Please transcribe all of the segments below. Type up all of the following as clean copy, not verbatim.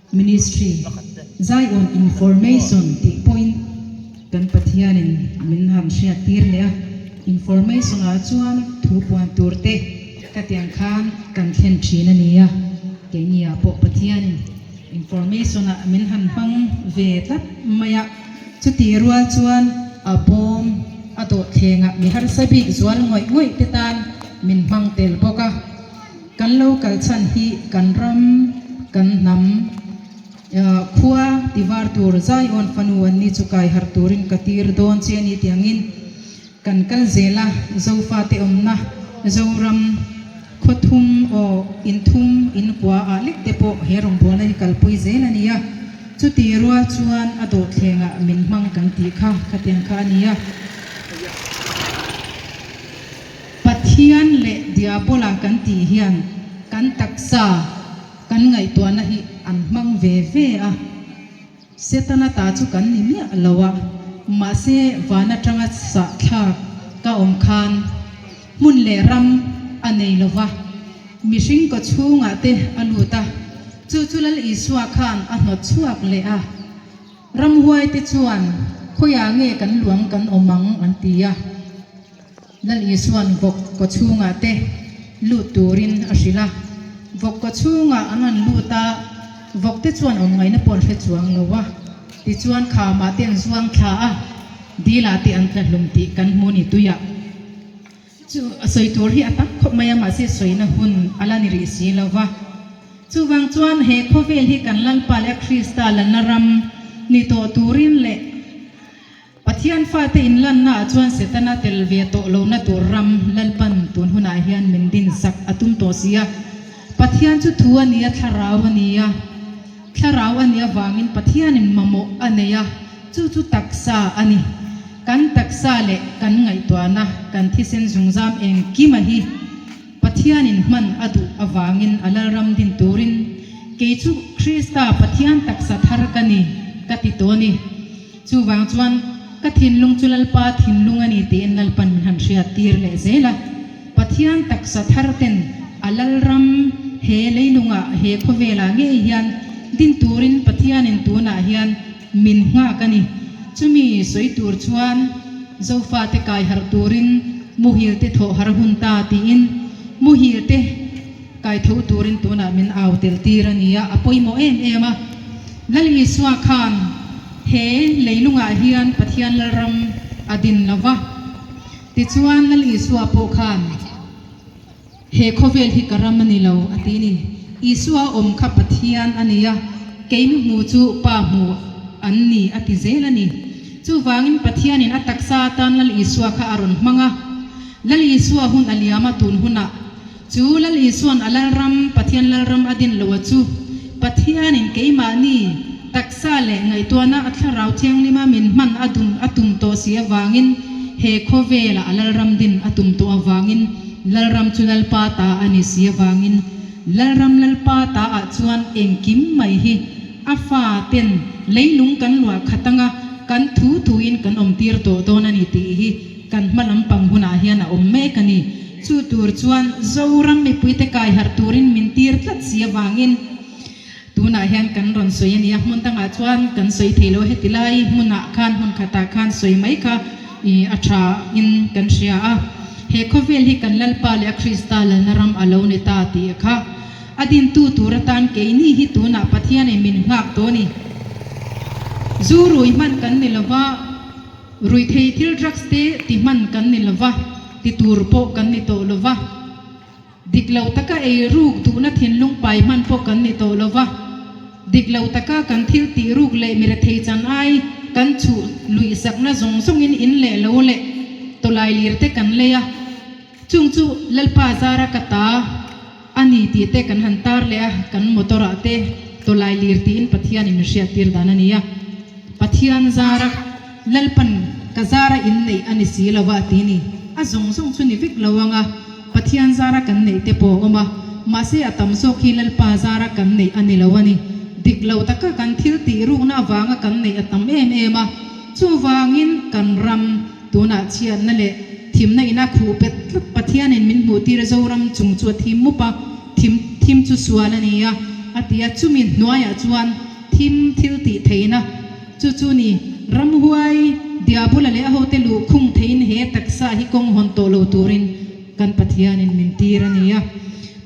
Ministry, Zion Information tih pawhin kan Pathianin min han hriattir leh a, Information ah chuan thu puan tur te ka tiang khan kan thlen thin a ni a, keini ah pawh Pathianin Information ah min han hmang ve tlat mai a, chutih rual chuan a bawm a dawhthlengah mi harsa bik zual ngawih ngawih te tan min hmang tel bawk a. Kan lo kal chhan hi kan ram, kan hnam, khua tivar tur Zion fanu an ni chu kai harh turin ka tir dawn che a ni tiangin kan kal zel a, Zofate awmna Zoram khaw thum aw in thum in kua ah lek te pawh he rawngbawlna hi kalpui zel a ni a, chuti rual chuan a dawhthlengah min hmang kan tih kha khatiang kha a ni a. Pathian leh Diabola kan tih hian kan taksa kan ngaihtuahna hi an hmang ve ve a, Setana ta chu kan ni miah lo a, mahse van atanga sahthlak ka awm khan hmun leh ram a nei lo va, mihring kaw chhungah te a lut a, chu chu Lal Isua khan a hnawt chhuak leh a. Ramhuaite chuan khawiah nge kan luang kan awm ang an ti a. Lal Isua'n vawk kaw chhungah te lut turin a hrilh a. Vawk kaw chhungah an han lut a, vawk te chuan awm ngaihna pawh an hre chuang lo a. Tichuan khamah te an zuang thla a, dilah te an tla hlum tih kan hmu ni tuiah. Chu a sawi tur hi a tam khawp mai a, mahse sawina hun a la ni rih si lo va. Chuvang chuan he khawvel hi kan Lalpa leh Krista lanna ram ni tawh turin leh Pathian fate inlanna ah chuan Setana tel ve tawh lohna tur ram Lalpan tun hunah hian min dinsak a tum tawh si a. Pathian chu thu a ni a, thlarau a ni a. Thlarau a nih avangin Pathianin mamawh a nei a, chu chu taksa a ni. Kan taksa leh kan ngaihtuahna, kan thisen zungzam engkima hi Pathianin hman a duh avangin a Lalram din turin kei chu Krista Pathian taksa thar ka ni ka ti tawh a ni. Chuvang chuan ka thinlung chu Lalpa thinlung a ni tiin Lalpan min han hriat tir leh zel a. Pathian taksa thar ten a Lalram he leilungah he khawvelah ngei hian din turin Pathianin tunah hian min nghak a ni. Chumi sawi tur chuan Zofate kai harh turin muhil te thawh har hun ta tiin muhil te kai tho turin tunah min au tel tir a ni a, a pawimawh em em a. Lal Isua khan he leilungah hian Pathian Lalram a din lo va. Tichuan Lal Isua pawh khan he khawvel hi ka ram a ni lo a ti ni. Isua awm kha Pathian a ni a, keimi hmu chu Pa hmu an ni a ti zel a ni. Chuvangin Pathianin a taksa atan Lal Isua kha a rawn hmang a. Lal Isua hun a liam a tun hunah Chu Lal Isua'n a Lalram, Pathian Lalram a din lo a chu Pathianin keimahni taksa leh ngaihtuahna a Thlarau Thianghlima min hman a dum a tum tawh si avangin he khawvela a Lalram din a tum tawh avangin Lalram chu Lalpa ta a ni si avangin Lalram Lalpa ta ah chuan engkim mai hi a fa ten leilung kan luah khat anga kan thu thuin kan awm tir tawh dawn a ni tih hi Kan hma lampang hunah hian a awm mek a ni. Chu tur chuan Zoram mipuite kai harh turin min tir tlat si avangin tunah hian kan rawn sawi a ni a, hmun dangah chuan kan sawi thei lo. Heti lai hmunah khan hmun khatah khan sawi mai kha a tha in kan hria a. He khawvel hi kan Lalpa leh a Krista lalna ram a lo ni ta tih kha a dintu tur atan keini hi tunah Pathianin min nghak tawh a ni. Zu rui hman kan ni lova. Ruithei thil drugs te ti hman kan ni lova, ti tur pawh kan ni tawh lova. Dik lo taka ei ruk duhna thinlung pai hman pawh kan ni tawh lova. Dik lo taka kan thil tih ruk leh mirethei chan ai kan chhuh luih sakna zawng zawngin in leh lo leh tawlai lir te kan lei a. Chung chu Lalpa zara ka ta a ni tih te kan han tar leh a, kan motor ah te tawlai lir tiin Pathianin min hriat tir dan a ni a. Pathian zara Lalpan ka zara inneih a ni si lo va ti ni. A zawng zawng chu ni vek lo ang a, Pathian zara kan neih te pawh a awm a, mahse a tam zawk hi Lalpa zara kan neih a ni lo a ni. Dik lo taka kan thil tih rukna avanga kan neih a tam em em a, chuvangin kan ram tunah chhiatna leh thimna ina khuh pet tlat Pathianin min hmuh tir Zoram chung chu a thim mup a, thim thim chu sual a ni a. a ti a, chumi hnuaiah chuan thim thil tih theihna chu chu ni ramhuai Diabola leh a hote luh khung theihin he taksa hi kawng hawn tawh lo turin kan Pathianin min tir a ni a.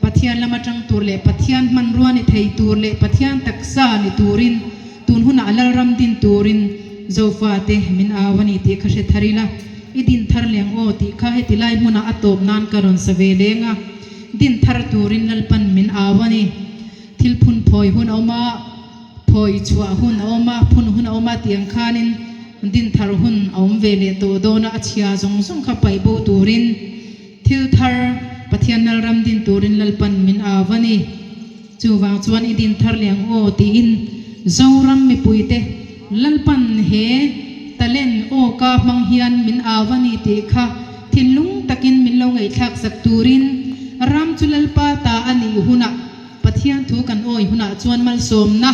Pathian lama tang tur leh Pathian hmanrua ni thei tur leh Pathian taksa ni turin tun hunah Lalram din turin Zofate min au a ni tih kha hre thar ila, i din thar leng aw tih kha heti lai hmunah a tawp nan ka rawn sa ve leng a, din thar turin Lalpan min au a ni. Thil phun phawi hun a awm a, phawi chhuah hun a awm a, phun hun a awm a tih ang khanin din thar hun a awm ve leh tawh dawn a, a chhia zawng zawng kha paih bo turin Thil thar Pathian Lalram din turin Lalpan min au a ni. Chuvang chuan i din thar leh ang aw tiin Zoram mipuite Lalpan he talent aw ka hmang hian min au a ni tih kha thinlung takin min lo ngaihthlak sak turin ram chu Lalpa ta a nih hunah Pathian thu kan awi hunah chuan malsawmna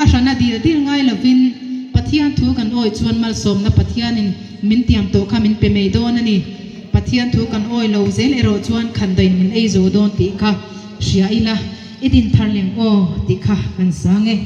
a hrana dil dil ngai lovin Pathian thu kan awi chuan malsawmna Pathianin min tiam tawh kha min pe mai dawn a ni. Pathian thu kan awi lo zel erawh chuan khandain min ei zo dawn tih kha hria ila, i din thar leng aw tih kha kan sang e.